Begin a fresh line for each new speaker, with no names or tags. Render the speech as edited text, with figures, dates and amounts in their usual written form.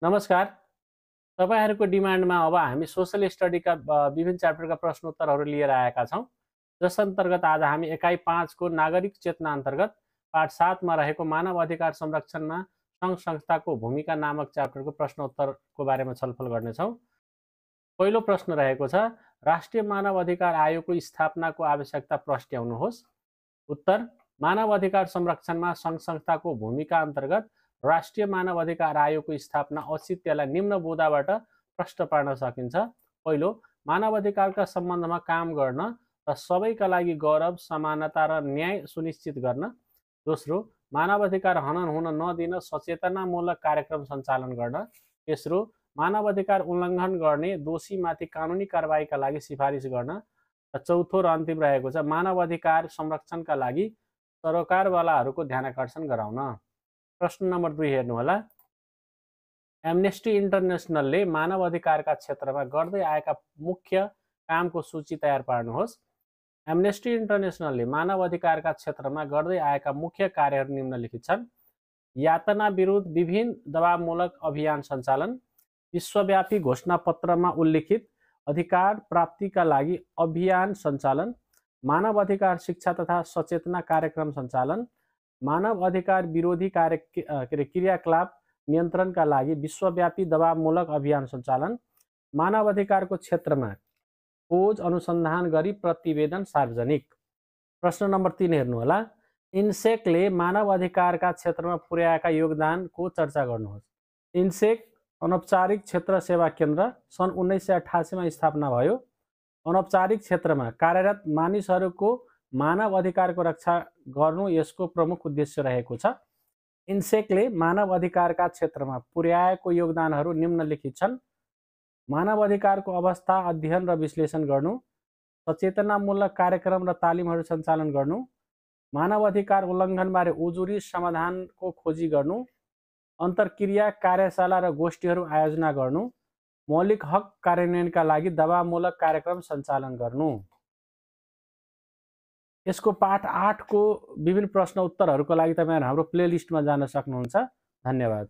नमस्कार। तपाईँहरूको डिमान्डमा अब हामी सोसल स्टडीका विभिन्न च्याप्टरका प्रश्नोत्तरहरू लिएर आएका छौँ। जस अन्तर्गत आज हामी एकाइ 5 को नागरिक चेतना अन्तर्गत पाठ 7 मा रहेको मानव अधिकार संरक्षणमा सङ्घ संस्थाको भूमिका नामक च्याप्टरको प्रश्नोत्तरको बारेमा छलफल गर्नेछौँ। पहिलो प्रश्न रहेको छ, राष्ट्रिय मानव अधिकार आयोगको स्थापनाको आवश्यकता प्रस्ट्याउनुहोस्। उत्तर, मानव अधिकार संरक्षणमा सङ्घ संस्थाको भूमिका अन्तर्गत राष्ट्रिय मानव अधिकार आयोगको स्थापना औचित्यलाई निम्न बुँदाबाट प्रश्न पार्न सकिन्छ। पहिलो, मानव अधिकारका सम्बन्धमा काम गर्न र सबैका लागि गौरव, समानता र न्याय सुनिश्चित गर्न। दोस्रो, मानव अधिकार हनन हुन नदिन सचेतनामूलक कार्यक्रम सञ्चालन गर्न। तेस्रो, मानव अधिकार उल्लङ्घन गर्ने दोषीमाथि कानुनी कारबाहीका लागि सिफारिस गर्न। र चौथो र अन्तिम रहेको छ, मानव अधिकार संरक्षणका लागि सरकारवालाहरूको ध्यानाकर्षण गराउन। प्रश्न नम्बर 2 हेर्नुहोला। एम्नेस्टी इन्टरनेसनलले मानव अधिकारका क्षेत्रमा गर्दै आएका मुख्य कामको सूची तयार पार्नुहोस्। एम्नेस्टी इन्टरनेसनलले मानव अधिकारका क्षेत्रमा गर्दै आएका मुख्य कार्यहरू निम्नलिखित छन्। यातना विरुद्ध विभिन्न दबावमूलक अभियान सञ्चालन, विश्वव्यापी घोषणापत्रमा उल्लिखित अधिकार प्राप्तिका लागि अभियान सञ्चालन, मानव अधिकार शिक्षा तथा सचेतना कार्यक्रम सञ्चालन, मानव अधिकार विरोधी क्रियाकलाप नियन्त्रणका लागि विश्वव्यापी दबावमूलक अभियान सञ्चालन, मानव अधिकारको क्षेत्रमा खोज अनुसन्धान गरी प्रतिवेदन सार्वजनिक। प्रश्न नम्बर 3 हेर्नुहोला। इन्सेकले मानव अधिकारका क्षेत्रमा पुर्याएका योगदानको चर्चा गर्नुहोस्। इन्सेक अनौपचारिक क्षेत्र सेवा केन्द्र सन् 1988 मा स्थापना भयो। अनौपचारिक क्षेत्रमा कार्यरत मानिसहरूको मानव अधिकारको रक्षा गर्नु यसको प्रमुख उद्देश्य रहेको छ। इन्सेकले मानव अधिकारका क्षेत्रमा पुर्याएको योगदानहरू निम्नलिखित छन्। मानव अधिकारको अवस्था अध्ययन र विश्लेषण गर्नु, सचेतनामूलक कार्यक्रम र तालिमहरू सञ्चालन गर्नु, मानव अधिकार उल्लङ्घनबारे उजुरी समाधानको खोजी गर्नु, अन्तर्क्रिया कार्यशाला र गोष्ठीहरू आयोजना गर्नु, मौलिक हक कार्यान्वयनका लागि दबावमूलक कार्यक्रम सञ्चालन गर्नु। यसको पाठ 8 को विभिन्न प्रश्न उत्तरहरूको लागि तपाईहरु हाम्रो प्लेलिस्टमा जान सक्नुहुन्छ। धन्यवाद।